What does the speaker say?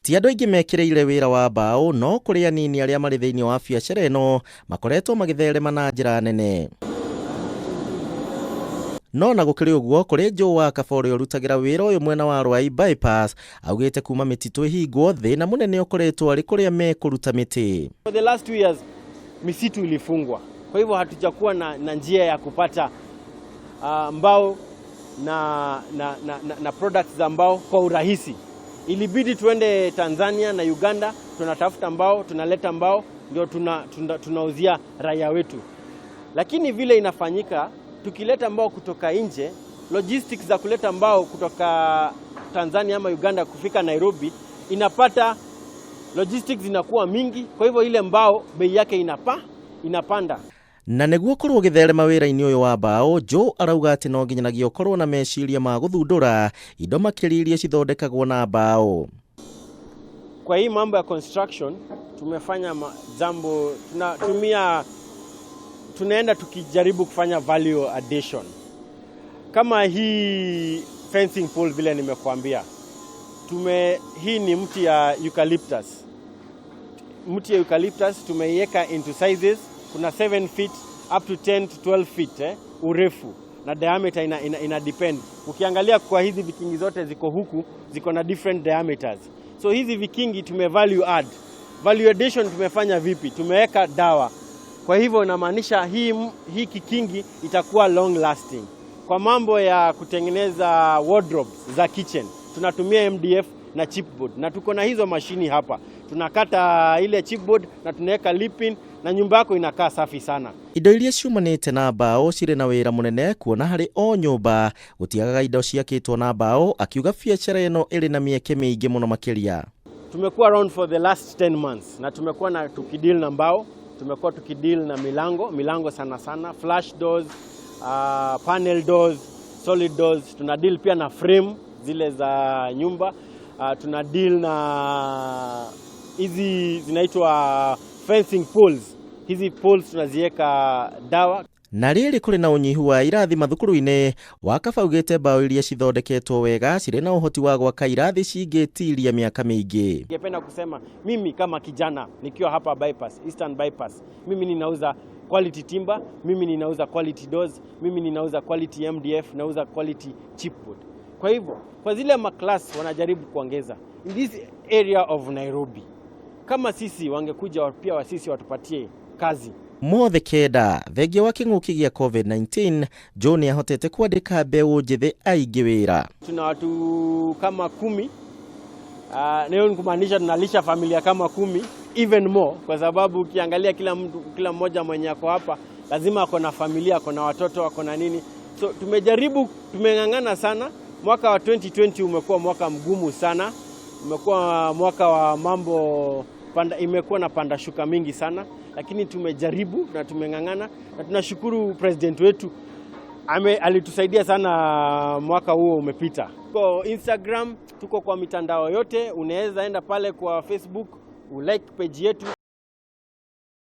Ti andũ aingĩ mekĩrĩire wĩra wa mbaũ, no kũrĩ anini arĩa marĩ thĩinĩ wa biacara ĩno makoretwo magĩtherema na njĩra nene. No na gũkĩrĩ ũguo, kũrĩ Joe wa Kaba ũrĩa ũrutagĩra wĩra ũyũ mwena wa Ruai Bypass, augĩte kuma mĩtitũ ĩhingwo, thĩna mũnene ũkoretwo arĩ kũrĩa mekũruta mĩtĩ. For the last 2 years misitu ilifungwa, kwa hivyo hatujakuwa na njia ya kupata mbao na products za mbao kwa urahisi. Ilibidi tuende Tanzania na Uganda, tunatafuta mbao, tunaleta mbao ndio tunauzia raia wetu. Lakini vile inafanyika, tukileta mbao kutoka nje, logistics za kuleta mbao kutoka Tanzania ama Uganda kufika Nairobi, inapata logistics zinakuwa mingi, kwa hivyo ile mbao bei yake inapanda. Na nĩguo ũkorwo ũgĩtherema wĩra-inĩ ũyũ wa mbaũ, Joe arauga atĩ no nginyanagia ũkorwo na meciria ma gũthundũra indo makĩria iria cithondekagwo na mbaũ. Kwa hii mambo ya construction tumefanya jambo, tunatumia, tunaenda tukijaribu kufanya value addition. Kama hii fencing pole vile nimekuambia, hii ni mti ya eucalyptus. Mti ya eucalyptus tumeiweka into sizes, kuna 7 feet up to 10 to 12 feet, urefu na diameter ina depend. Ukiangalia kwa hizi vikingi zote ziko huku ziko na different diameters. So hizi vikingi tume value add. Value addition tumefanya vipi? Tumeweka dawa. Kwa hivyo inamaanisha hii kikingi itakuwa long lasting. Kwa mambo ya kutengeneza wardrobes za kitchen tunatumia MDF na chipboard, na tuko na hizo mashini hapa. Tunakata ile chipboard na tunaweka lipin na nyumba yako inakaa safi sana. Indo iria ciumanĩte na mbaũ cirĩ na wĩra mũnene, kuona harĩ o nyũmba gũtiagaga indo ciakĩtwo na mbaũ. Akiuga biacara ĩno ĩrĩ na mĩeke mĩingĩ mũno makĩria. Tumekuwa around for the last 10 months na tumekuwa na tukideal na mbao, tumekuwa tukideal na milango, milango sana sana, flush doors, panel doors, solid doors. Tuna deal pia na frame zile za nyumba. Tuna deal na hizi zinaitwa fencing poles. Hizi poles tunaziweka dawa. Na rĩrĩ kũrĩ na ũnyihu wa irathi mathukuru-inĩ, Wakaba augĩte mbaũ iria cithondeketwo wega cirĩ na ũhoti wa gwaka irathi cingĩtiria mĩaka mĩingĩ. Ningependa kusema mimi kama kijana nikiwa hapa Bypass, Eastern Bypass, mimi ninauza quality timber, mimi ninauza quality doors, mimi ninauza quality MDF, nauza quality chipboard. Kwa hivyo kwa zile maclass wanajaribu kuongeza in this area of Nairobi, kama sisi wangekuja pia wa sisi watupatie kazi. Mothe kenda thengia wa kĩng'ũki gĩa COVID-19, Joe nĩ ahotete kwandĩka mbeũ njĩthĩ aingĩ wĩra. Tuna watu kama 10. Leo ni kumaanisha tunalisha familia kama 10, even more, kwa sababu ukiangalia kila mtu, kila mmoja mwenye ako hapa lazima ako na familia, ako na watoto, ako na nini. So tumejaribu, tumeng'ang'ana sana. Mwaka wa 2020 umekuwa mwaka mgumu sana, umekuwa mwaka wa mambo panda, imekuwa na panda shuka mingi sana, lakini tumejaribu na tumeng'ang'ana na tunashukuru president wetu alitusaidia sana mwaka huo umepita. Tuko Instagram, tuko kwa mitandao yote, unaweza enda pale kwa Facebook ulike page yetu.